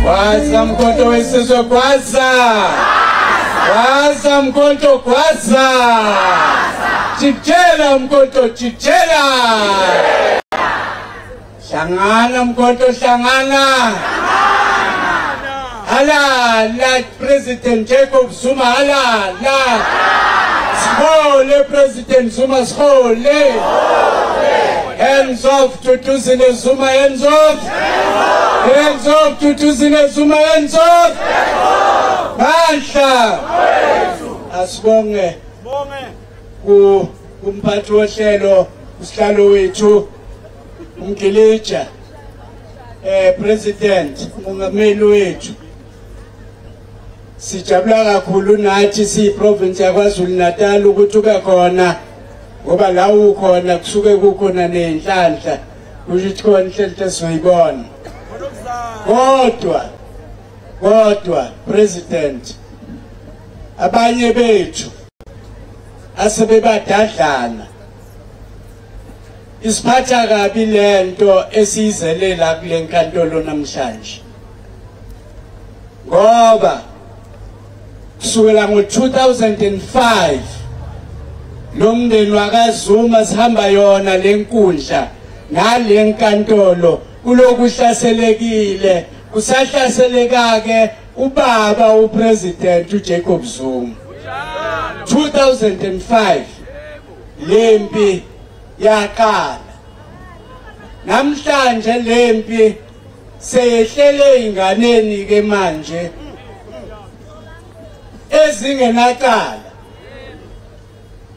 Gwaza Mkhonto weSizwe, gwaza! Gwaza Mkhonto, gwaza! Jikijela Mkhonto, jikijela! Hlangana Mkhonto, hlangana! Halala President Jacob Zuma, halala! Sihole President Zuma, sihole! Hands off Duduzile Zuma, hands off! Hands off Duduzile Zuma, hands off! Bandla! Asibonge kumphathi wohlelo usihlalo wethu uMgilija, President umongameli wethu. Sijabula kakhulu nathi siyiprovince yaKwaZulu Natal ukuthi ube khona, ngoba la ukhona kusuke kukhona nenhlanhla, kusho ukuthi khona inhlanhla esizoyibona. Kodwa President, abanye bethu asebebadadlana isiphatha kabi lento esiyizelela kule nkantolo namhlanje, ngoba kusukela ngo-2005 lo mndeni wakaZuma sihamba yona lenkundla nale nkantolo kulokuhlaselekile, kusahlaseleka ke ubaba uPresident uJacob Zuma. 2005 lempi yaqala, namhlanje lempi seyehlele inganeni ke manje ezingenacala.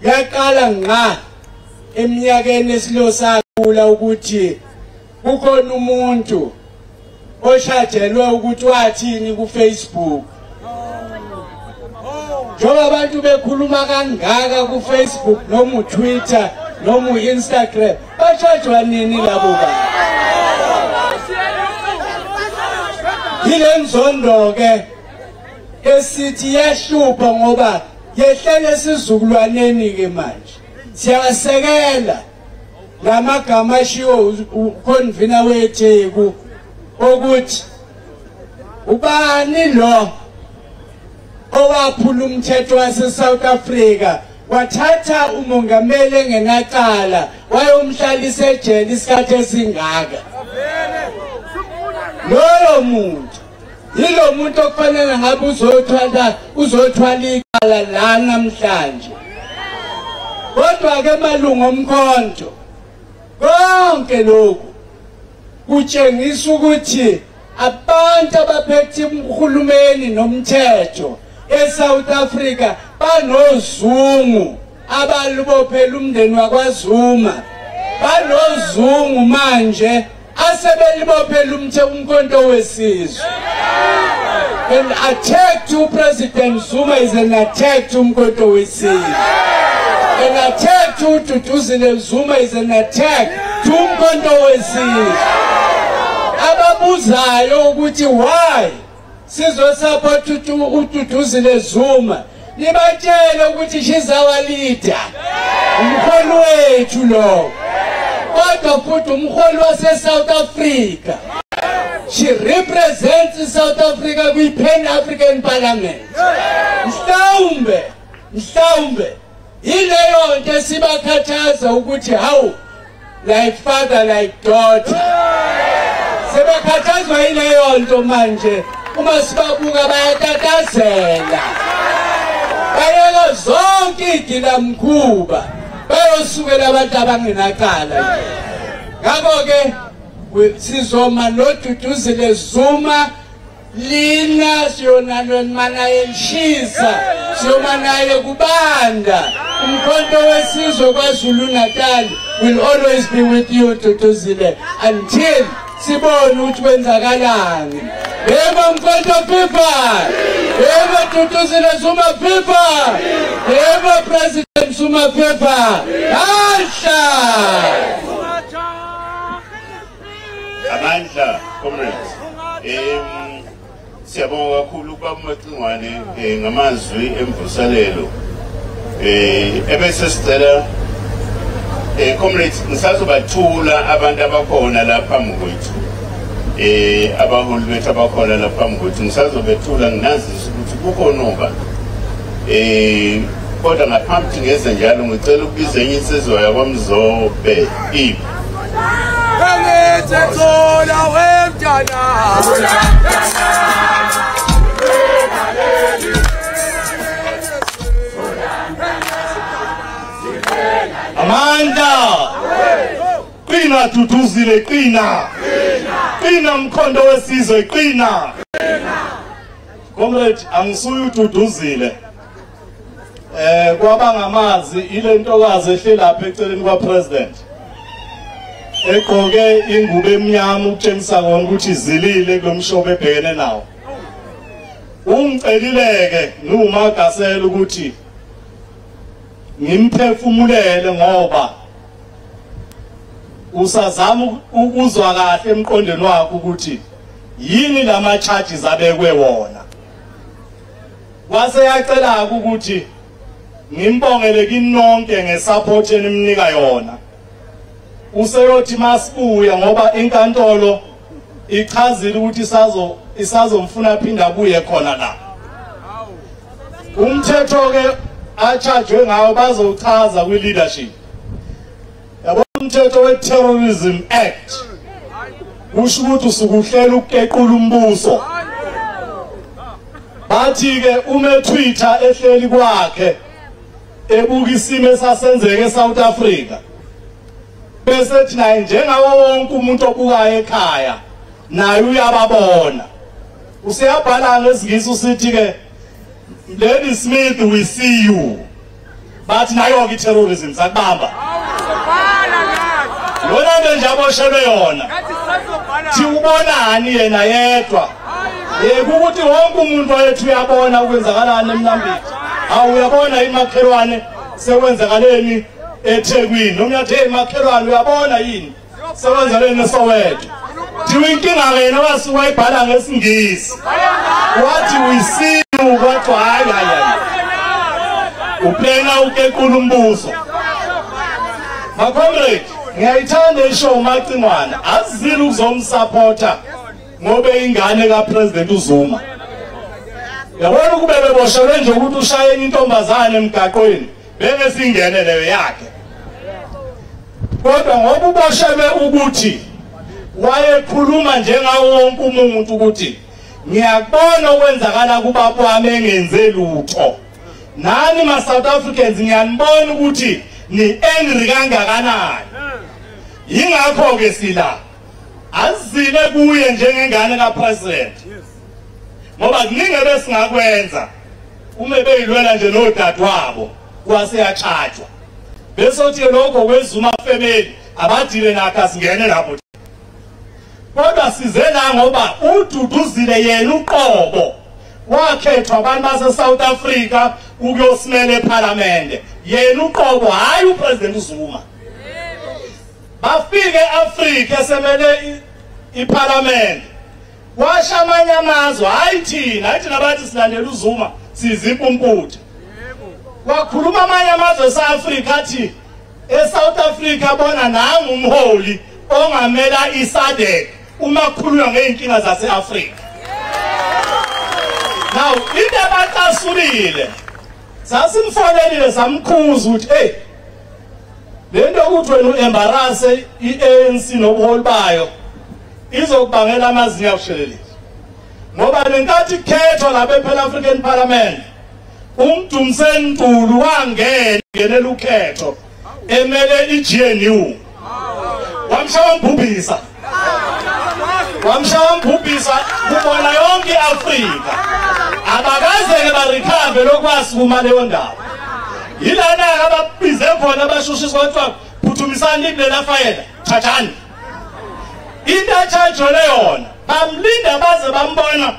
Yaqala ngqa eminyakeni esilosakula ukuthi kukhona umuntu oshajelwe ukuthi wathini ku Facebook. Njengoba abantu bekhuluma kangaka ku Facebook noma Twitter noma Instagram, bashajwa nini labo bantu? Yile nzondo ke esithi yahlupha ngoba yehlele esizukulwaneni ke manje. Siyawasekela lamagama ashiwo uconvener weTheku ukuthi ubani lo owaphula umthetho wase South Africa wathatha umongameli engenacala wayomhlalisa ejele isikhathi esingaka. Loyo muntu yilo muntu okufanele ngabe uzothwala icala la namhlanje. Kodwa ke malungu omkhonto, konke lokhu kutshengisa ukuthi abantu abaphethe uhulumeni nomthetho eSouth Africa banozungu abalubophela umndeni wakwaZuma, banozungu manje asebelibophela umkhonto wesizwe. An attack to President Zuma is an attack to umkhonto wesizwe. An attack to Duduzile Zuma is an attack to umkhonto wesizwe. Ababuzayo ukuthi why sizosupport uDuduzile Zuma, nibatshele ukuthi she's our leader, umholi wethu lo, kodwa futhi umholi wase South Africa. She represents South Africa kwi Pan African Parliament. Mhlawumbe yileyo nto esibakhathaza ukuthi hawu, like father like daughter. Sebekhathazwa yileyo nto manje, uma sibabuka bayatatazela, bayeka zonke igilamkhuba, bayosukela abantu abangenacala. Ngakho ke sizoma noDuduzile Zuma lina siyonalwana elishisa, siyoma naye kubanda. Umkhonto weSizwe KwaZulu Natal will always be with you Duduzile until sibone ukuthi kwenzakalani. Yebo Mkhonto FIFA, yebo Duduzile Zuma FIFA, yebo President Zuma FIFA. Amandla! Amandla, comrades. Siyabonga kakhulu kubaba Macingwane ngamazwi emvuselelo. Ebese sicela comrades, ngisazobathula abantu abakhona lapha phambi kwethu. Abaholi bethu abakhona lapha phambi ngisazobethula nginazise ukuthi kukhona oba kodwa ngaphambi ngeze njalo ngicela ukubiza enye insizwa yakwaMzobe iphi. Amandla qina Duduzile qina qina Mkhonto weSizwe qina. Comrade, angisuye uDuduzile kwabangamazi ile ntokazi ehleli lapha eceleni kwa president egqoke ingubo emnyama ukutshengisa kona ukuthi izilile kulomshobo ebhekene nawo. Ungicelileke nuMagasela ukuthi ngimphefumulele ngoba usazama ukuzwa kahle emqondweni wakhe ukuthi yini lama charges abekwe wona. Wase yacela ukuthi ngimbongele kinonke ngesupport enimnika yona. Useyothi masibuya ngoba inkantolo ichazile ukuthi isazomfuna phinda abuye khona la. Umthetho ke achajwe ngawo bazowuchaza kwi leadership. Yabo umthetho we Terrorism Act kusho ukuthi usukuhlela ukukequla umbuso. Bathi ke uma Twitter ehleli kwakhe ebuka isimo esasenzeke eSouth Africa bese ethi naye njengawo wonke umuntu obukayo ekhaya naye uyababona. Useyabhala ngesingisi usithi ke Lady Smith, we see you. Bathi nayo ke terrorism sakubamba. Yona nje aboshelwe yona. Thi ubonani yena yedwa. Yebo ukuthi wonke umuntu wethu uyabona ukwenzakalani eMnambithi. Awu uyabona imakhelwane sekwenzakaleni eThekwini. Noma uyathi hey makhelwane uyabona yini sekwenzakaleni eSoweto. Thi inkinga ke yena wasuka wayibhala ngesingisi. Wathi we see you, kodwa hayi hayi. Uphela ukequla umbuso. My comrade, ngiyayithanda ishow Macingwana. Azile ukuzomsupporta ngoba ingane kaPresident uZuma. Yabona ukube beboshelwe nje ukuthi ushaye intombazane emgaqweni beke singene leyo yakhe. Kodwa ngoba uboshelwe ukuthi wayekhuluma njengawo wonke umuntu ukuthi ngiyakubona okwenzakala kubaba wami engenze lutho. Nani ma South Africans ngiyanibona ukuthi ni angry kangakanani. Yingakho ke sila azile kuye njengengane kaPresident. Ngoba kuningi besingakwenza uma beyilwela nje nodadewabo kwaseyachajwa. Bese uthi lokho kweZuma family abadile nakho asingene lapho. Kodwa size la ngoba uDuduzile yena uqobo wakhethwa abantu base South Africa ukuyosimela eParliament. Yena uqobo hayi uPresident uZuma. Bafike eAfrika esemele iParliament. Washa amanye amazwe hayi thina, hayi thina bathi silandela uZuma sizimpumputhe. Wakhuluma amanye amazwe eAfrika athi eSouth Africa bona nangu umholi ongamela iSADC uma kukhulunywa ngeinkinga zaseAfrika. Now into abacasulile sasimfonelile samkhuza ukuthi hey lento ukuthi wena uembarrass iANC nobuholi bayo izokubangela amazinga akushelelile. Ngoba lenkathi kukhethwa lapha ePan African Parliament uMdumiseni Ntuli wangena ngenela ukhetho emele iGNU. Wamshaya mbhubhisa. Wamshaya mbhubhisa kubona yonke iAfrika. Abakaze ke barecover lokwasukuma leyo ndawo. Yilana ababize khona abashushiswa kwathiwa phuthumisani kulela fayela thathani. Into achajole yona bamlinda baze bambona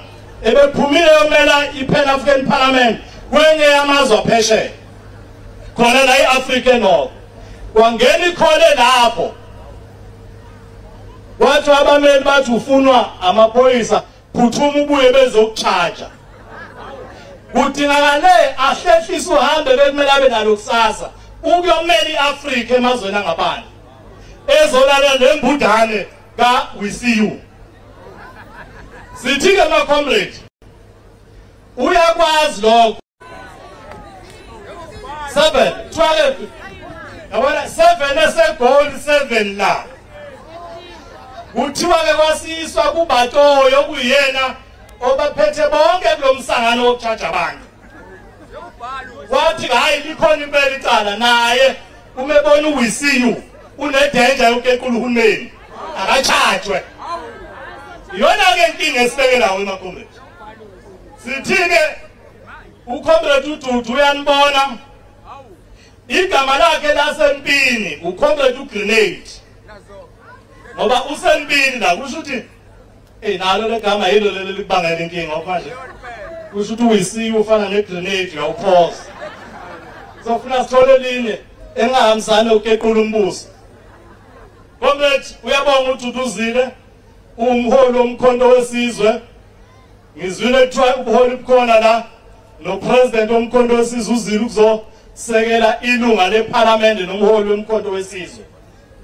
ebephumile yomela iPan African Parliament kwenye yamazwe aphesheya khona la iAfrican Hall. Kwangena ikhole lapho wathi abameli bathi ufunwa amaphoyisa phuthuma ubuye bezokuchaja. Kudingakale ahlehlise uhambe bekumele abe nalo kusasa ukuyomela iAfrika emazweni angaphandle ezolala lembudane ka we see you. Sithi ke ma comrade, uyakwazi lokho. 7 12 yabona 7 esegoli 7 la. Kuthiwa ke kwasiswa kuBatoyo kuyena obaphethe bonke kulomsangano wokuchaja abantu. Wathi hayi likhona impela icala naye umebona uwisiyu unedanger yokuqula uhulumeni akachajwe. Iyona ke inkinga esibeke nawo emakhomrade. Sithi ke uComrade uDudu uyanibona igama lakhe lasempini uComrade uGrenade ngoba usempini la kusho ukuthi nalo legama yilo leli likubangela inkinga manje kusho ukuthi uyisiwe ufana negrenade uyawuphosa. Sofuna sithole elinye engahambisani ukuqula umbuso. Comrade uyabonga uDuduzile umholi womkhonto wesizwe. Ngizwile kuthiwa ubuholi bukhona la nopresident womkhonto wesizwe uzile ukuzosekela ilunga leParliament nomholi womkhonto wesizwe.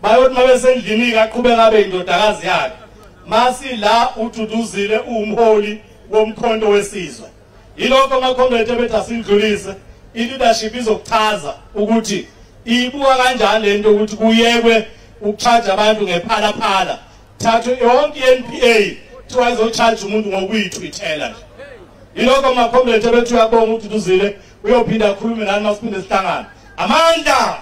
Bayothi mabesendlini kaqhubeka abe indodakazi yakhe. Masi la uDuduzile umholi womkhonto wesizwe. Yilokho amakhomrade bethi asindlulise i-leadership izokuchaza ukuthi ibuka kanjani lento ukuthi kuyekwe ukucharge abantu ngephalaphala. Thatha yonke iNPA kuthiwa izocharge umuntu ngokuyithwithela nje. Yilokho amakhomrade bethi uyabonga uDuduzile uyophinda akhulume nani masiphinde sihlangane. Amandla!